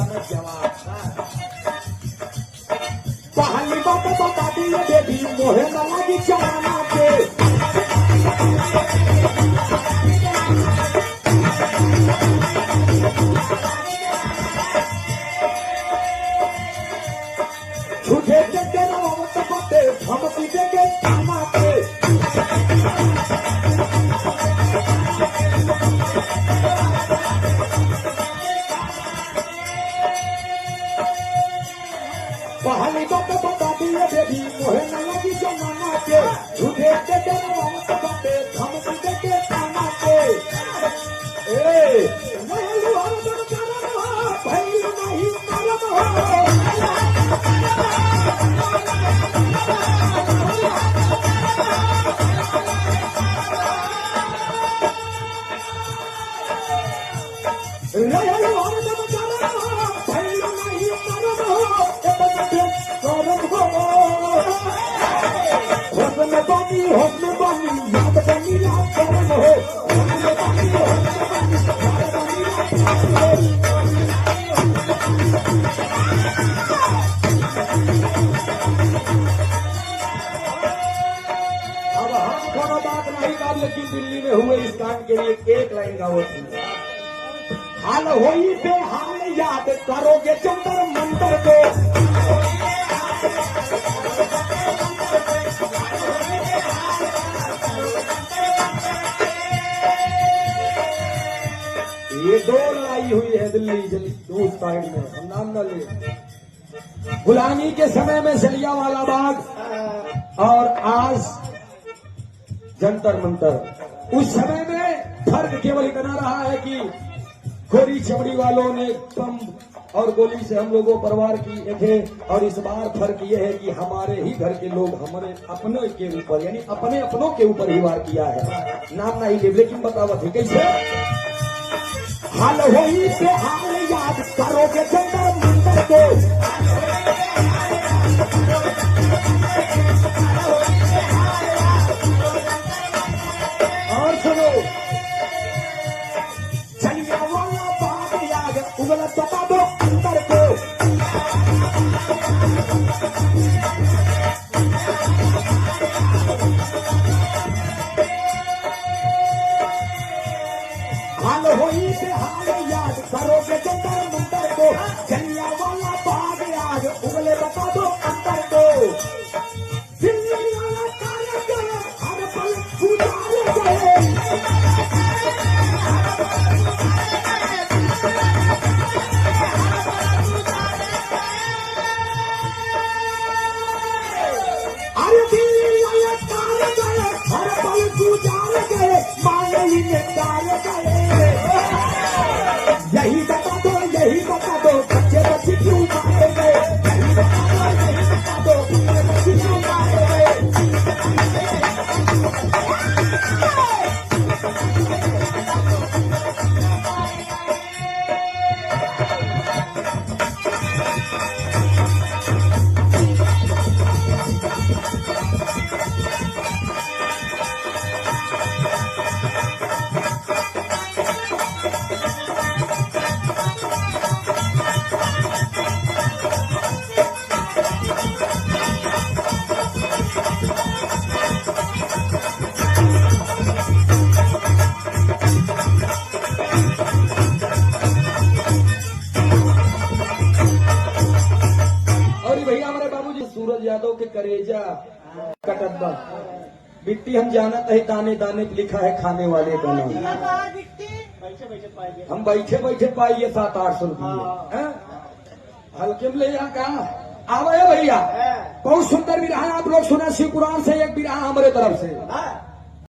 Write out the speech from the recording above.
न जवाब। पहली बात बता दिए बेबी मोहे न लगी चलाना के। झूठे के डरावत बाटे धमकी दे के थाना के। पहली बात बता दिए बेबी मोहे न लगी जमाना के। झूठे के डरावत बाटे धमकी दे के थाना के। ए महलू हरदम करम हो भइल नहीं मरम हो। रहलू हरदम करम हो भइल नहीं मरम हो। करम हो हुस्न बानी याद बनी रात करम हो। हुस्न बानी याद बनी रात करम हो। अब हम कोनो बात नहीं गाब, लेकिन दिल्ली में हुए इस कांड के लिए एक लाइन गावत हूँ। हाल होई बेहाल याद करोगे जंतर मंतर को। ये दो लड़ाई हुई है दिल्ली जली दो साइड में, हम नाम न ले। गुलामी के समय में जलियांवाला बाग और आज जंतर मंतर। उस समय में फर्क केवल इतना रहा है कि गोरी चमड़ी वालों ने बम और गोली से हम लोगों पर वार किए थे, और इस बार फर्क यह है कि हमारे ही घर के लोग हमारे अपनों के ऊपर, यानी अपने अपनों के ऊपर ही वार किया है। नाम नहीं ले, लेकिन बतावत है कैसे। हाल होई बेहाल याद करोगे जंतर मंतर को। और सुनो जलियांवाला बाग याद उगला बता दो अंतर को। हाल होई बेहाल याद करोगे जंतर मंतर को। जलियांवाला बाग याद उगले बता दो अंतर को। दिल्ली वाला काले गए हर पल गुजार गए। अरे दिल्ली वाला काले गए हर पल गुजार गए, मांगे ही निकाल गए। यही बता दो, यही बता दो बच्चे बच्चे क्यों मारे गए। यही बता दो, यही बता दो बच्चे बच्चे क्यों मारे गए। और भैया हमारे बाबूजी सूरज यादव के करेजा कटब्बा बिट्टी हम जानत है, दाने दाने लिखा है खाने वाले का नाम। हम बैठे बैठे पाइए 700-800 रुपये हल्के में ले यहाँ कहा आवे भैया। बहुत सुंदर बिरहा आप लोग सुना, शिव कुरान से एक बिरहा हमारे तरफ से।